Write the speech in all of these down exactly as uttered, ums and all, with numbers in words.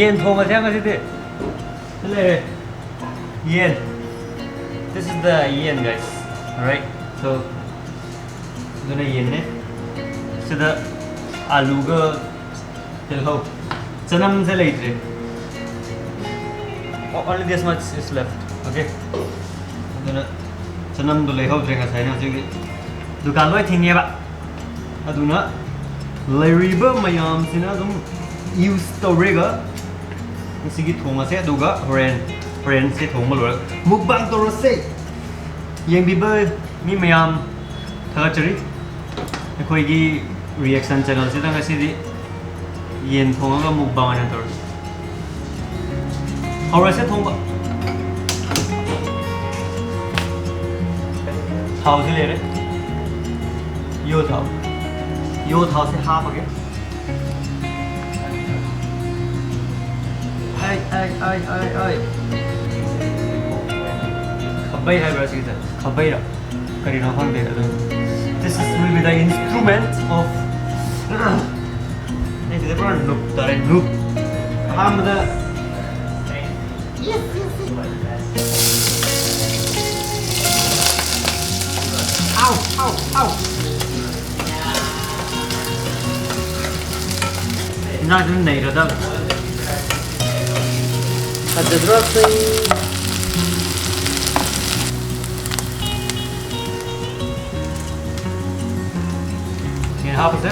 ꯌꯦꯟ ꯊꯣꯡꯉꯁꯦ ꯉꯁꯤꯗꯤ꯫ ꯁꯤ ꯂꯩꯔꯦ꯫ ꯌꯦꯟ꯫ This is the yen, guys. Alright? So, ꯑꯗꯨꯅ ꯌꯦꯟꯅꯦ꯫ ꯁꯤꯗ ꯑꯂꯨꯒ ꯇꯤꯜꯍꯧ꯫ ꯆꯅꯝꯁꯦ ꯂꯩꯇ꯭ꯔꯦ꯫ Only this much is left. Okay? ꯑꯗꯨꯅ ꯆꯅꯝꯗꯣ ꯂꯩꯍꯧꯗ꯭ꯔꯦ ꯉꯁꯥꯏꯅ꯫ ꯍꯧꯖꯤꯛꯇꯤ ꯗꯨꯀꯥꯟ ꯂꯣꯏ ꯊꯤꯡꯉꯦꯕ꯫ ꯑꯗꯨꯅ ꯂꯩꯔꯤꯕ ꯃꯌꯥꯝꯁꯤꯅ ꯑꯗꯨꯝ ꯌꯨꯁ ꯇꯧꯔꯒ ꯉꯁꯤꯒꯤ ꯊꯣꯡꯉꯁꯦ, ꯑꯗꯨꯒ ꯍꯣꯔꯦꯟ, ꯍꯣꯔꯦꯟꯁꯦ ꯊꯣꯡꯕ ꯂꯣꯏꯔꯒ ꯃꯨꯛꯕꯥꯡ ꯇꯧꯔꯁꯦ꯫ ꯌꯦꯡꯕꯤꯕ ꯃꯤ ꯃꯌꯥꯝ ꯊꯥꯒꯠꯆꯔꯤ꯫ ꯑꯩꯈꯣꯏꯒꯤ reaction channelꯁꯤꯗ ꯉꯁꯤꯗꯤ ꯌꯦꯟ ꯊꯣꯡꯉꯒ ꯃꯨꯛꯕꯥꯡ ꯑꯣꯏꯅ ꯇꯧꯔꯁꯤ꯫ ꯍꯧꯔꯁꯦ ꯊꯣꯡꯕ꯫ ꯊꯥꯎꯁꯤ ꯂꯩꯔꯦ꯫ ꯌꯣ ꯊꯥꯎ꯫ ꯌꯣ ꯊꯥꯎꯁꯦ ꯍꯥꯞꯄꯒꯦ꯫ ꯑꯥꯏ, ꯑꯥꯏ, ꯑꯥꯏ, ꯑꯥꯏ, ꯑꯥꯏ꯫ ꯈꯥꯕꯩ ꯍꯥꯏꯕ꯭ꯔꯥ ꯁꯤꯒꯤꯁꯦ? ꯈꯥꯕꯩꯔꯥ? ꯀꯔꯤꯅꯣ ꯈꯪꯗꯦ ꯑꯗꯨ꯫ This is will be the instrument of ꯑꯩ ꯁꯤꯗ ꯄꯨꯔꯥ noob ꯇꯥꯔꯦ, noob꯫ ꯑꯍꯥꯟꯕꯗ ꯑꯥꯎ, ꯑꯥꯎ, ꯑꯥꯎ꯫ ꯏꯟꯖꯥꯡꯁꯤꯅ ꯅꯩꯔꯗꯕ꯫ ꯐꯖꯗ꯭ꯔꯣ ꯑꯩꯈꯣꯏ? ꯁꯤ ꯍꯥꯞꯄꯁꯦ꯫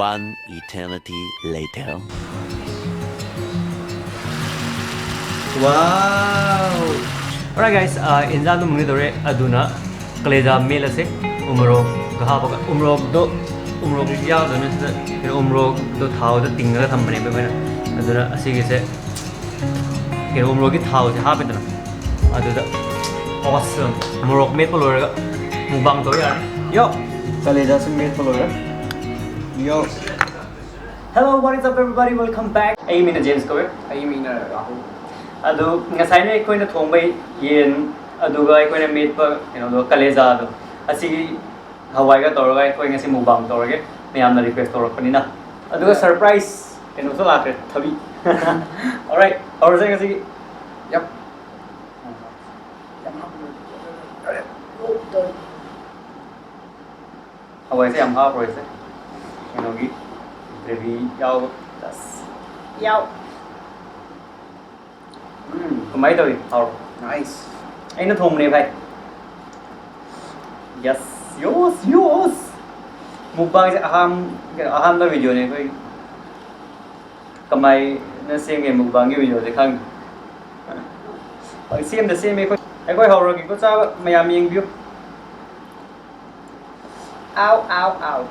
One eternity later. Wow! Alright guys, uh, ꯏꯟꯖꯥꯡꯗꯣ ꯃꯨꯟꯒꯗꯧꯔꯦ, ꯑꯗꯨꯅ ꯀꯂꯦꯖꯥ ꯃꯦꯠꯂꯁꯦ꯫ ꯎꯃꯣꯔꯣꯛꯀ ꯍꯥꯞꯄꯒ, ꯎꯃꯣꯔꯣꯛꯇꯣ, ꯎꯃꯣꯔꯣꯛ ꯌꯥꯎꯗꯕꯅꯤꯅ ꯁꯤꯗ ꯀꯩꯅꯣ, ꯎꯃꯣꯔꯣꯛꯇꯣ ꯊꯥꯎꯗ ꯇꯤꯡꯉꯒ ꯊꯝꯕꯅꯦꯕ ꯑꯩꯈꯣꯏꯅ꯫ ꯑꯗꯨꯅ ꯑꯁꯤꯒꯤꯁꯦ ꯀꯩꯅꯣ, ꯎꯃꯣꯔꯣꯛꯀꯤ ꯊꯥꯎꯁꯦ ꯍꯥꯞꯄꯦꯗꯅ, ꯑꯗꯨꯗ awesome ꯃꯣꯔꯣꯛ ꯃꯦꯠꯄ ꯂꯣꯏꯔꯒ mukbang ꯇꯧ ꯌꯥꯔꯦ꯫ ꯌꯣ! ꯀꯂꯦꯖꯥꯁꯨ ꯃꯦꯠꯄ ꯂꯣꯏꯔꯦ꯫ ꯌꯣ! Hello, what is up everybody? Welcome back. ꯑꯩ ꯃꯤꯡꯅ ꯖꯦꯝꯁ ꯀꯧꯋꯦ꯫ ꯑꯩ ꯃꯤꯡꯅ ꯔꯥꯍꯨꯜ꯫ ꯑꯗꯨ ꯉꯁꯥꯏꯅ ꯑꯩꯈꯣꯏꯅ ꯊꯣꯡꯕ ꯌꯦꯟ, ꯑꯗꯨꯒ ꯑꯩꯈꯣꯏꯅ ꯃꯦꯠꯄ ꯀꯩꯅꯣꯗꯣ, ꯀꯂꯦꯖꯥꯗꯣ, ꯑꯁꯤꯒꯤ ꯍꯋꯥꯏꯒ ꯇꯧꯔꯒ ꯑꯩꯈꯣꯏ ꯉꯁꯤ mukbang ꯇꯧꯔꯒꯦ, ꯃꯌꯥꯝꯅ request ꯇꯧꯔꯛꯄꯅꯤꯅ꯫ ꯑꯗꯨꯒ surprise ꯀꯩꯅꯣꯁꯨ ꯂꯥꯛꯈ꯭ꯔꯦ, ꯊꯕꯤ꯫ Alright, ꯍꯧꯔꯁꯦ ꯉꯁꯤꯒꯤ꯫ Yep. ꯌꯥꯝ ꯍꯥꯞꯄ ꯂꯣꯏꯔꯦ꯫ ꯍꯋꯥꯏꯁꯦ ꯌꯥꯝ ꯍꯥꯞꯄꯔꯣꯏꯁꯦ, ꯀꯩꯅꯣꯒꯤ gravy ꯌꯥꯎꯕ꯫ Just ꯌꯥꯎ꯫ ꯎꯝ, ꯀꯃꯥꯏꯅ ꯇꯧꯔꯤ? ꯍꯥꯎꯔꯣ? Nice. ꯑꯩꯅ ꯊꯣꯡꯕꯅꯦ ꯚꯥꯏ꯫ Yes, yes, yes. Mukbangꯁꯦ ꯑꯍꯥꯟ-, ꯀꯩꯅꯣ, ꯑꯍꯥꯟꯕ videoꯅꯦ ꯑꯩꯈꯣꯏ꯫ ꯀꯃꯥꯏꯅ ꯁꯦꯝꯒꯦ mukbangꯒꯤ videoꯁꯦ ꯈꯪꯗꯦ꯫ ꯄꯪꯁꯦꯝꯗ ꯁꯦꯝꯃꯦ ꯑꯩꯈꯣꯏ꯫ ꯑꯩꯈꯣꯏ ꯍꯧꯔꯒꯦꯀꯣ ꯆꯥꯕ, ꯃꯌꯥꯝ ꯌꯦꯡꯕꯤꯌꯨ꯫ ꯑꯥꯎ, ꯑꯥꯎ, ꯑꯥꯎ꯫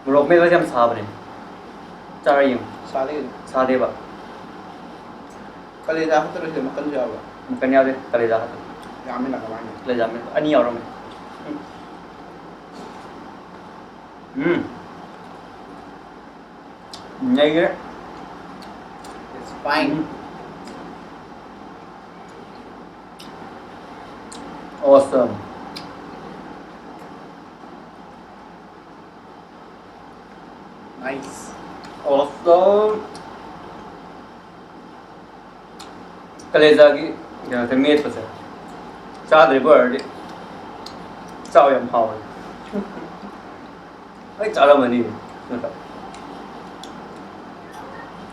ꯃꯣꯔꯣꯛ ꯃꯦꯠꯄꯁꯦ ꯌꯥꯝ ꯁꯥꯕꯅꯦ꯫ ꯆꯥꯔ ꯌꯦꯡꯉꯨ꯫ ꯁꯥꯗꯦ ꯀꯩꯅꯣ꯫ ꯁꯥꯗꯦꯕ? ꯀꯂꯦꯖꯥ ꯈꯛꯇꯔꯣ ꯁꯤꯗ ꯃꯀꯟꯁꯨ ꯌꯥꯎꯕ꯭ꯔꯣ? ꯃꯀꯟ ꯌꯥꯎꯗꯦ, ꯀꯂꯦꯖꯥ ꯈꯛꯇ꯫ ꯌꯥꯝꯃꯤꯅ ꯀꯃꯥꯏꯅ? ꯀꯂꯦꯖꯥ ꯃꯦꯠꯄ ꯑꯅꯤ ꯌꯥꯎꯔꯝꯃꯦ꯫ ꯎꯝ꯫ ꯎꯝ꯫ ꯅꯩꯔꯦ꯫ It's fine. Um. Awesome. Nice. Awesome. ꯀꯂꯦꯖꯥꯒꯤ ꯀꯩꯅꯣꯁꯦ ꯃꯦꯠꯄꯁꯦ ꯆꯥꯗ꯭ꯔꯤꯕ ꯑꯣꯏꯔꯗꯤ ꯆꯥꯎ, ꯌꯥꯝ ꯍꯥꯎꯋꯦ꯫ ꯂꯣꯏ ꯆꯥꯔꯝꯃꯅꯤ ꯅꯠꯇ꯭ꯔꯥ?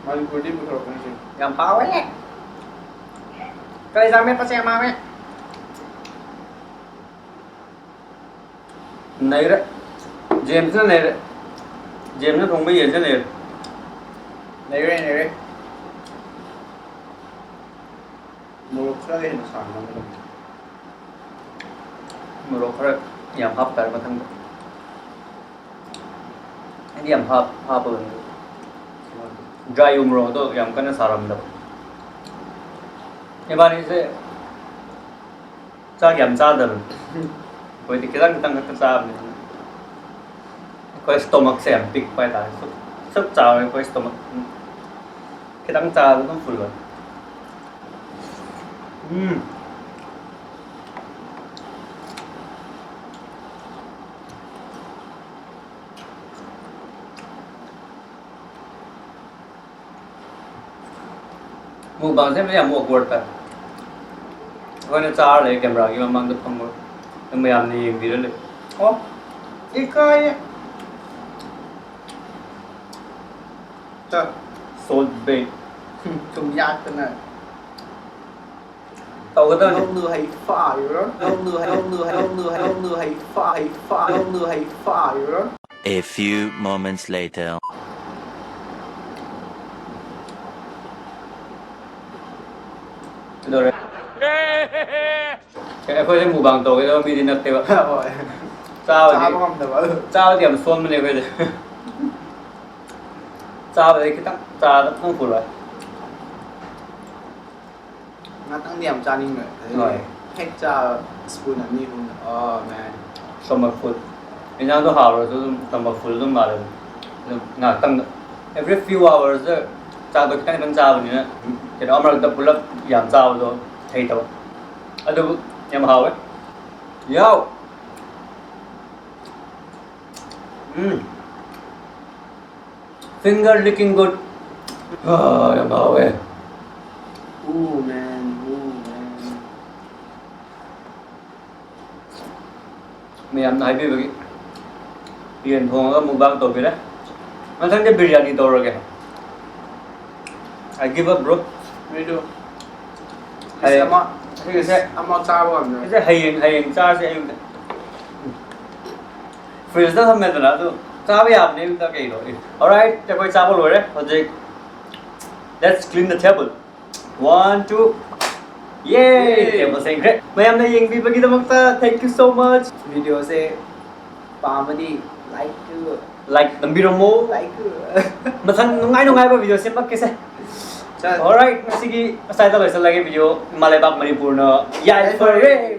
ꯃꯅꯤꯄꯨꯔꯗꯤ ꯄꯨꯊꯣꯔꯛꯄꯅꯤ ꯁꯤ꯫ ꯌꯥꯝ ꯍꯥꯎꯋꯦ꯫ ꯀꯂꯦꯖꯥ ꯃꯦꯠꯄꯁꯦ ꯌꯥꯝ ꯍꯥꯎꯋꯦ꯫ ꯅꯩꯔꯦ꯫ ꯖꯦꯝꯁꯅ ꯅꯩꯔꯦ꯫ ꯖꯦꯝꯁꯅ ꯊꯣꯡꯕ ꯌꯦꯟꯁꯦ ꯅꯩꯔꯦ꯫ ꯅꯩꯔꯦ, ꯅꯩꯔꯦ꯫ ꯃꯣꯔꯣꯛ ꯈꯔꯒ ꯍꯦꯟꯅ ꯁꯥꯍꯟꯒꯗꯕꯅꯤ꯫ ꯃꯣꯔꯣꯛ ꯈꯔ ꯌꯥꯝ ꯍꯥꯞꯇꯥꯔꯦ ꯃꯊꯪꯗ꯫ ꯑꯩꯗꯤ ꯌꯥꯝ ꯍꯥꯞ-, ꯍꯥꯞꯄꯕꯅꯤ꯫ ꯗ꯭ꯔꯥꯏ ꯎ ꯃꯣꯔꯣꯛ ꯑꯗꯣ ꯌꯥꯝ ꯀꯟꯅ ꯁꯥꯔꯝꯗꯕ꯫ ꯏꯕꯥꯅꯤꯁꯦ ꯆꯥꯛ ꯌꯥꯝ ꯆꯥꯗꯕꯅꯤ꯫ ꯑꯩꯈꯣꯏꯗꯤ ꯈꯤꯇꯪ ꯈꯤꯇꯪ ꯈꯛꯇ ꯆꯥꯕꯅꯤ꯫ ꯑꯩꯈꯣꯏ ꯁ꯭ꯇꯣꯃꯛꯁꯦ ꯌꯥꯝ ꯄꯤꯛꯄ ꯍꯥꯏꯇꯥꯔꯦ꯫ ꯁꯨꯛ, ꯁꯨꯛ ꯆꯥꯎꯔꯦ ꯑꯩꯈꯣꯏ ꯁ꯭ꯇꯣꯃꯛ꯫ ꯈꯤꯇꯪ ꯆꯥꯕꯗ ꯑꯗꯨꯝ ꯐꯨꯜ ꯑꯣꯏ꯫ ꯎꯝ꯫ ꯃꯨꯛꯕꯥꯡꯁꯦ ꯌꯥꯝ awkward ꯇꯥꯏ꯫ ꯑꯩꯈꯣꯏꯅ ꯆꯥꯔ ꯂꯩ, ꯀꯦꯃꯦꯔꯥꯒꯤ ꯃꯃꯥꯡꯗ ꯐꯝꯃꯒ ꯃꯌꯥꯝꯅ ꯌꯦꯡꯕꯤꯔ ꯂꯩ꯫ ꯑꯣ, ꯏꯀꯥꯏꯌꯦ꯫ ꯆꯥ꯫ Salt Bae꯫ ꯍꯨꯝ, ꯊꯨꯝ ꯌꯥꯛꯇꯅ꯫ ꯇꯧꯒꯗꯕꯅꯤ꯫ ꯂꯧꯅꯨ ꯍꯩ ꯐꯥꯏꯔꯣ꯫ ꯂꯧꯅꯨ ꯍꯩ, ꯂꯧꯅꯨ ꯍꯩ, ꯂꯧꯅꯨ ꯍꯩ, ꯂꯧꯅꯨ ꯍꯩ ꯐꯥꯏ, ꯐꯥꯏ, ꯂꯧꯅꯨ ꯍꯩ ꯐꯥꯏꯔꯣ꯫ A few moments later. ꯀꯩꯗꯧꯔꯦ? ꯑꯦ, ꯑꯩꯈꯣꯏꯁꯦ ꯃꯨꯛꯕꯥꯡ ꯇꯧꯒꯗꯕ ꯃꯤꯗꯤ ꯅꯠꯇꯦꯕ꯫ ꯍꯣꯏ꯫ ꯆꯥꯕꯗꯤ, ꯆꯥꯕ ꯉꯝꯗꯕ꯫ ꯆꯥꯕꯗꯤ ꯌꯥꯝ ꯁꯣꯟꯕꯅꯦ ꯑꯩꯈꯣꯏꯁꯦ꯫ ꯆꯥꯕꯗꯤ ꯈꯤꯇꯪ, ꯆꯥꯗ ꯈꯤꯇꯪ ꯐꯨꯜ ꯑꯣꯏ꯫ ꯉꯥꯛꯇꯪꯗꯤ ꯌꯥꯝ ꯆꯥꯅꯤꯡꯕ꯫ ꯍꯣꯏ꯫ ꯍꯦꯛ ꯆꯥꯕ spoon ꯑꯅꯤ ꯑꯍꯨꯝ꯫ Oh, man. Stomach full. ꯏꯟꯖꯥꯡꯗꯣ ꯍꯥꯎꯔꯁꯨ ꯑꯗꯨꯝ stomach full ꯑꯗꯨꯝ ꯃꯥꯜꯂꯦ꯫ ꯑꯗꯨꯝ ꯉꯥꯛꯇꯪꯗ, every few hours ꯆꯥꯛꯇꯣ ꯈꯤꯇꯪ ꯈꯤꯇꯪ ꯆꯥꯕꯅꯤꯅ, ꯀꯩꯅꯣ, ꯑꯃꯔꯛꯇ ꯄꯨꯂꯞ ꯌꯥꯝ ꯆꯥꯕꯗꯣ ꯍꯩꯇꯕ꯫ ꯑꯗꯨꯕꯨ ꯌꯥꯝ ꯍꯥꯎꯋꯦ꯫ ꯌꯥꯎ! ꯎꯝ꯫ Finger licking good. ꯑꯥ, ꯌꯥꯝ ꯍꯥꯎꯋꯦ꯫ Ooh, man. Ooh, man. ꯃꯌꯥꯝꯅ ꯍꯥꯏꯕꯤꯕꯒꯤ ꯌꯦꯟ ꯊꯣꯡꯉꯒ mukbang ꯇꯧꯕꯤꯔꯦ꯫ ꯃꯊꯪꯗꯤ ꯕꯤꯔꯌꯥꯅꯤ ꯇꯧꯔꯒꯦ꯫ I give up, bro. Me too. ꯍꯌꯦꯡ, ꯑꯃ, ꯑꯁꯤꯒꯤꯁꯦ, ꯑꯃ ꯆꯥꯕ ꯉꯝꯗ꯭ꯔꯦ꯫ ꯑꯁꯤꯁꯦ ꯍꯌꯦꯡ, ꯍꯌꯦꯡ ꯆꯥꯔꯁꯦ ꯑꯌꯨꯛꯇ꯫ Fridgeꯇ ꯊꯝꯃꯦꯗꯅ ꯑꯗꯨ ꯆꯥꯕ ꯌꯥꯕꯅꯦ꯫ ꯑꯗꯨꯗ ꯀꯩꯅꯣ? Alright, ꯑꯩꯈꯣꯏ ꯆꯥꯕ ꯂꯣꯏꯔꯦ꯫ ꯍꯧꯖꯤꯛ let's clean the table. One, two. Yay! Table ꯁꯦꯡꯈ꯭ꯔꯦ꯫ ꯃꯌꯥꯝꯅ ꯌꯦꯡꯕꯤꯕꯒꯤꯗꯃꯛꯇ thank you so much. Videoꯁꯦ ꯄꯥꯝꯃꯗꯤ like Like ꯅꯝꯕꯤꯔꯝꯃꯣ꯫ like ꯃꯊꯪ ꯅꯨꯡꯉꯥꯏ ꯅꯨꯡꯉꯥꯏꯕ video ꯁꯦꯝꯃꯛꯀꯦꯁꯦ꯫ Alright, ꯉꯁꯤꯒꯤ ꯉꯁꯥꯏꯗ ꯂꯣꯏꯁꯤꯜꯂꯒꯦ video꯫ ꯏꯃꯥ ꯂꯩꯕꯥꯛ ꯃꯅꯤꯄꯨꯔꯅ ꯌꯥꯏꯐꯔꯦ꯫